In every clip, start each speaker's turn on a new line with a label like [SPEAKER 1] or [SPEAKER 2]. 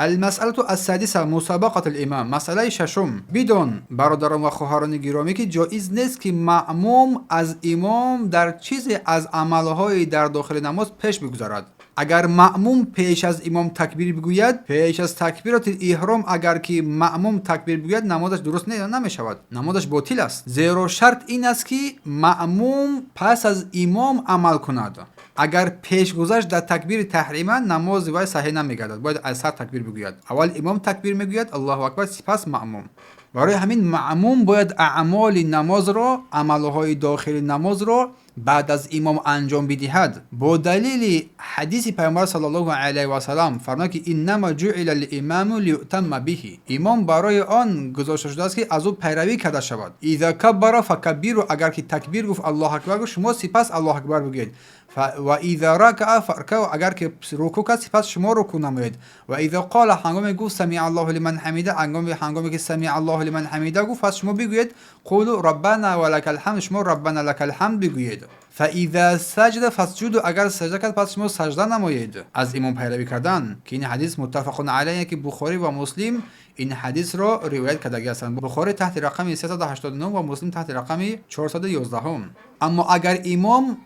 [SPEAKER 1] المسألة السادسة مسابقة الإمام. Масъалаи шашум. Бидон, бародарон ва хоҳарони гиромӣ, ки ҷоиз нест, ки маъмум аз имом дар чизе аз амалҳои дар дохили намоз пеш бигузарад. Агар маъмум пеш аз имом такбир бигӯяд, пеш аз такбироти иҳром агар ки маъмум такбир бигӯяд, намозаш дуруст намешавад, намозаш ботил аст. Зеро шарт ин аст, ки маъмум пас аз имом амал кунад. Агар пеш гузашт дар такбири таҳрима, намози вай саҳеҳ намегардад, бояд аз сар такбир бигӯяд. Аввал имом такбир мегӯяд, Аллоҳу акбар, сипас маъмум. Барои ҳамин маъмум бояд аъмоли намозро, амалҳои дохили намозро баъд аз имом анҷом бидиҳад. Бо далели ҳадиси Пайғамбар саллаллоҳу алайҳи васалам фармуд, ки إنما جعل الإمام ليؤتم به. Имом барои он гузошта шудааст, ки аз ӯ пайравӣ карда шавад. إذا كبر فكبروا. Агар ки такбир гуфт, Аллоҳ акбар гуфт, шумо сипас Аллоҳ акбар бигӯед. وإذا ركع فاركعوا. Агар ки рукӯъ кард, сипас шумо рукӯъ намоед. وإذا قال, ҳангоме гуфт سمع الله لمن حمده, ҳангоме ки سمع الله لمن حمده гуфт, пас шумо бигӯед قولوا ربنا ولك الحمد, шумо ربنا لك الحمد бигӯед. فإذا سجد فاسجدوا. Агар сажда кард, пас шумо сажда намоед. Аз имом пайравӣ кардан, ки ин ҳадис متفق عليه, ки Бухорӣ ва Муслим ин ҳадисро ривоят кардагӣ ҳастанд, Бухорӣ таҳти рақами 389 ва Муслим таҳти рақами 411. Аммо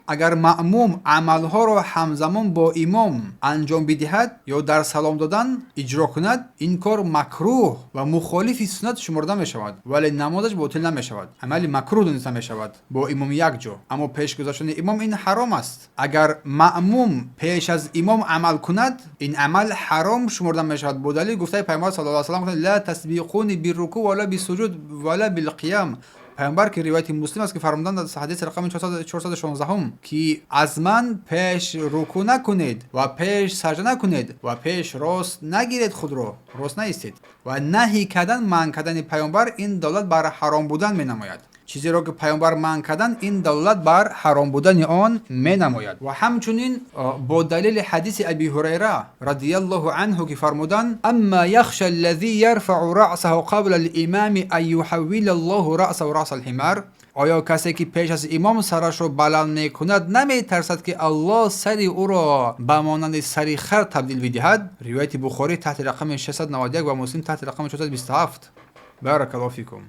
[SPEAKER 1] агар маъмум амалҳоро ҳамзамон бо имом анҷом бидиҳад ё дар салом додан иҷро кунад, ин кор макрӯҳ ва мухолифи суннат шуморда мешавад, вале намозаш ботил намешавад. Амали макрӯҳ дониста мешавад бо имом якҷо, аммо пеш гузаштани имом ин ҳаром аст. Агар маъмум пеш аз имом амал кунад, ин амал ҳаром шуморда мешавад. Бо далели гуфтаи Пайғамбар саллаллоҳу алайҳи васаллам: لا تسبقوني بالركوع ولا بالسجود ولا بالقيام. Пайғамбар, ки ривояти Муслим аст, ки фармуданд дар ҳадиси рақами 416, ки аз ман пеш рукӯъ накунед ва пеш сажда накунед ва пеш рост нагиред, худро рост наистед. Ва наҳӣ кардан, манъ кардани Пайғамбар, ин далолат бар ҳаром будан менамояд. Чизеро ки Пайғамбар манъ кардан, ин далолат бар ҳаром будани он менамояд. Ва ҳамчунин бо далели ҳадиси Аби Ҳурайра رضي الله عنه, ки фармуданд: أما يخشى الذي يرفع رأسه قبل الإمام أن يحول الله رأسه رأس الحمار. Оё касе ки пеш аз имом сарашро баланд мекунад, наметарсад, ки Аллоҳ сари ӯро ба монанди сари хар табдил бидиҳад? Ривояти Бухорӣ таҳти рақами 691 ва Муслим таҳти рақами 427. بارك الله فيكم.